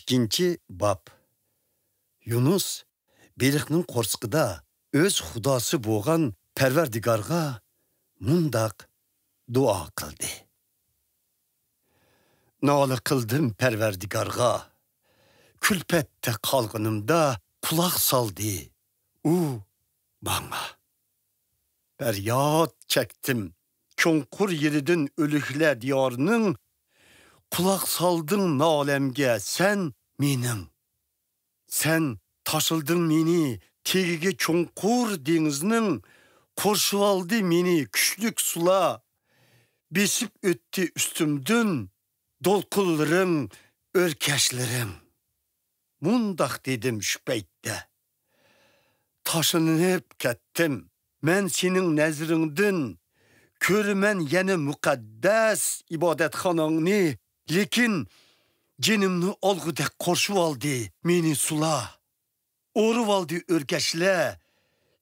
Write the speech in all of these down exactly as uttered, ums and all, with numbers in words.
ئىككىنچى باب. يۇنۇس بېلىقنىڭ قورسىقىدا ئۆز خۇداسى بولغان پەرۋەردىگارغا مۇنداق دۇئا قىلدى: نالە قىلدىم پەرۋەردىگارغا، كۈلپەتتە قالغىنىمدا قۇلاق سالدى ئۇ ماڭا. پەرياد چەكتىم چوڭقۇر يېرىدىن، ئۆلۈكلەر دىيارىنىڭ، قۇلاق سالدىڭ نالەمگە سەن مېنىڭ. سەن تاشلىدىڭ مېنى تېگىگە چوڭقۇر دېڭىزنىڭ، قورشىۋالدى مېنى كۈچلۈك سۇلار، بېسىپ ئۆتتى ئۈستۈمدىن دولقۇنلىرىڭ، ئۆركەشلىرىڭ. مۇنداق دېدىم شۇ پەيتتە: تاشلىنىپ كەتتىم مەن سېنىڭ نەزىرىڭدىن، كۆرىمەن يەنە مۇقەددەس ئىبادەتخاناڭنى، لېكىن جېنىمنى ئالغۇدەك قورشىۋالدى مېنى سۇلار. ئورىۋالدى ئۆركەشلەر،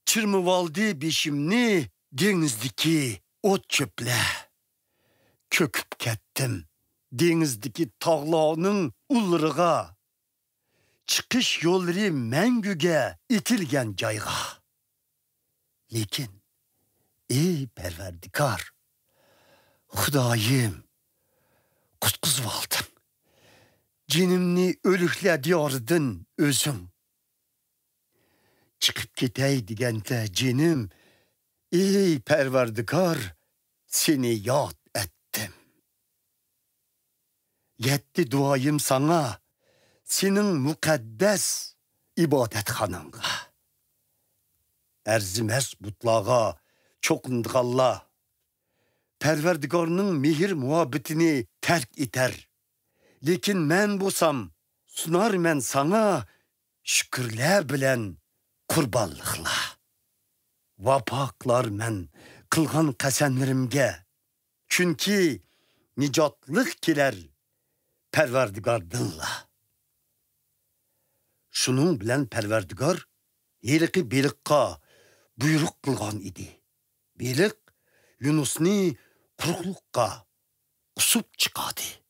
چىرمىۋالدى بېشىمنى دېڭىزدىكى ئوت-چۆپلەر. چۆكۈپ كەتتىم دېڭىزدىكى تاغلارنىڭ ئۇلىرىغا، چىقىش يوللىرى مەڭگۈگە ئېتىلگەن جايغا. لېكىن، ئەي پەرۋەردىگار، خۇدايىم، قۇتقۇزۇۋالدىڭ جېنىمنى ئۆلۈكلەر دىيارىدىن ئۆزۈڭ. چىقىپ كېتەي دېگەندە جېنىم، ئەي پەرۋەردىگار، سېنى ياد ئەتتىم. يەتتى دۇئايىم ساڭا، سېنىڭ مۇقەددەس ئىبادەتخاناڭغا. ئەرزىمەس بۇتلارغا چوقۇنىدىغانلار پەرۋەردىگارنىڭ مېھىر-مۇھەببىتىنى تەرك ئېتەر. لېكىن مەن بولسام، سۇنارمەن ساڭا شۈكۈرلەر بىلەن قۇربانلىقلار. ۋاپا قىلارمەن قىلغان قەسەملىرىمگە، چۈنكى نىجاتلىق كېلەر پەرۋەردىگاردىنلا. شۇنىڭ بىلەن پەرۋەردىگار ھېلىقى بېلىققا بۇيرۇق قىلغان ئىدى. بېلىق يۇنۇسنى قۇرۇقلۇققا قۇسۇپ چىقاردى.